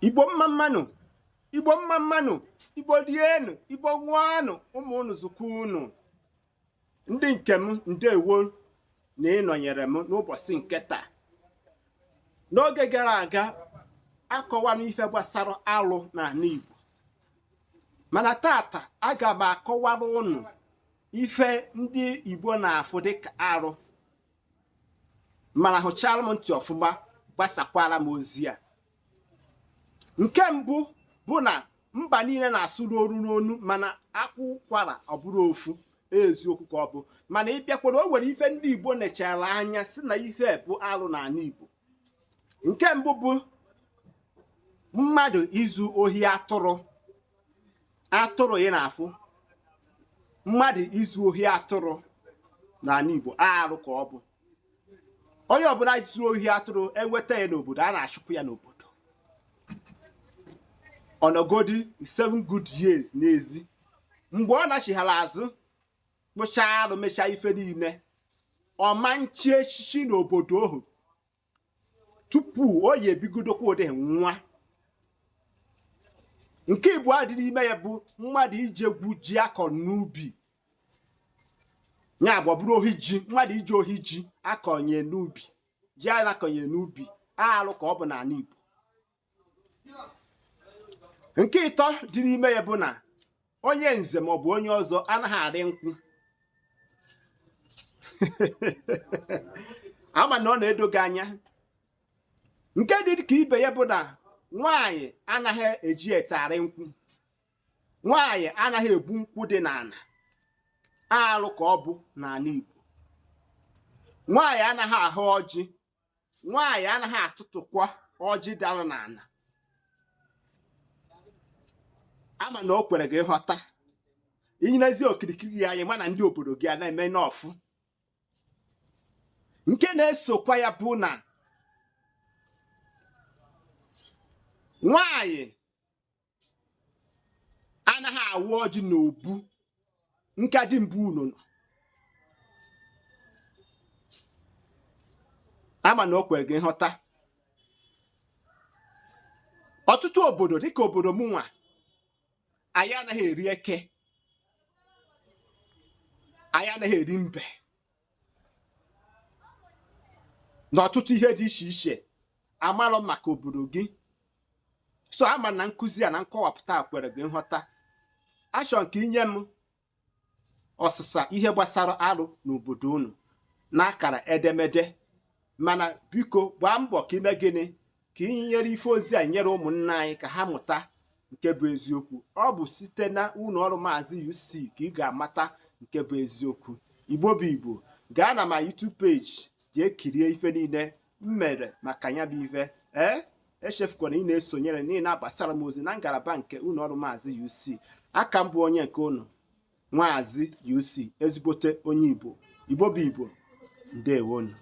Igbo mma mma nụ, Igbo mma mma nụ, Igbo rienụ, Igbo ṅụanụ, ụmụ unu zụkwa unu. Ndị nke m, ndewo na ịnọnyere m n'ụbọchị nke taa. N'oge gara aga, akọwara ife gbasara alụ n'ala Igbo, mana tata aga m akọwara unu ife ndị Igbo na-afụ dịka arụ. Mana hụchara m ntị ọfụma, gbasakwara m ozi a. Nke mbụ bụ na mba niile na-asụ n'olu n'onu, mana akwụ ụkwara ọ bụrụ ofu, eziokwu ka ọ bụ. Mana ị bịakwara, o nwere ife ndị Igbo nechara anya si na ife bụ alụ n'ala Igbo. Nke mbụ bụ mmadụ izu ohi atụrụ. Atụrụ ị na-afụ, mmadụ izu ohi atụrụ n'ala Igbo, arụ ka ọ bụ. Onye ọbụla zuru ohi atụrụ enweta ya n'obodo, a na-achụpụ ya n'obodo. Ọnọgodi 7 good years n'ezi. Mgbe ọ nachighara azụ, kpụchaa arụ, mechaa ife niile, ọma nchi echichi n'obodo ohu tupu o yi ebigodokwa ụdị nwa. Nke ịbụọ dị n'ime ya bụ mmadụ ije gwu ji akọ n'ubi, ya bụ ọ bụrụ ohi ji, mmadụ ije ohi ji akọnye n'ubi, ji a na-akọnye n'ubi, arụ ka ọ bụ n'ala Igbo. Nke ịtọ dị n'ime ya bụ na onye nze maọbụ onye ọzọ anaghị arị nkwụ. Ama na ọ na-edo gị anya. Nke dị ka ibe ya bụ na nwaanyị anaghị eji ete arị nkwụ, nwaanyị anaghị ebu nkwụ dị n'ala, alụ ka ọ bụ n'ala Igbo. Nwaanyị anaghị ahụ ọjị, nwaanyị anaghị atụtụkwa ọjị dara n'ala. Ama na o kwere gị ịghọta. Inyerezi okirikiri ya anya, mana ndị obodo gị a na-eme n'ọfụ. Nke na-esokwa ya bụ na nwaanyị anaghị awụ ọjị n'obu nka dị mbụ unu nọ. Ama na o kwere gị nghọta. Ọtụtụ obodo dịka obodo m nwa, anyị anaghị eri eke, anyị anaghị eri mbe, na ọtụtụ ihe dị iche iche. Amarọ maka obodo gị, so ama na nkụzi a na nkọwapụta kwere gị nghọta. Achọ nke inye m ọsịsa ihe gbasara arụ n'obodo unu n'akara edemede. Mana biko gbaa mbọ ka ime gịnị ka ị nyere ife ozi a nyere ụmụnna anyị ka ha mụta nke bụ eziokwu. Ọ bụ site na ụlọ ọrụ Maazị UC ka ị ga-amata nke bụ eziokwu. Igbo bụ Igbo, gaa na ma YouTube page jee kirie ife niile m mere maka ya bụ ife. Ee, echefukwana ị na-esonyere na ị na-agbasara m ozi na ngalaba nke ụlọ ọrụ Maazị UC. Aka m bụ onye nke unu, Maazị UC, ezigbote onye Igbo. Igbo bụ Igbo, ndewonu.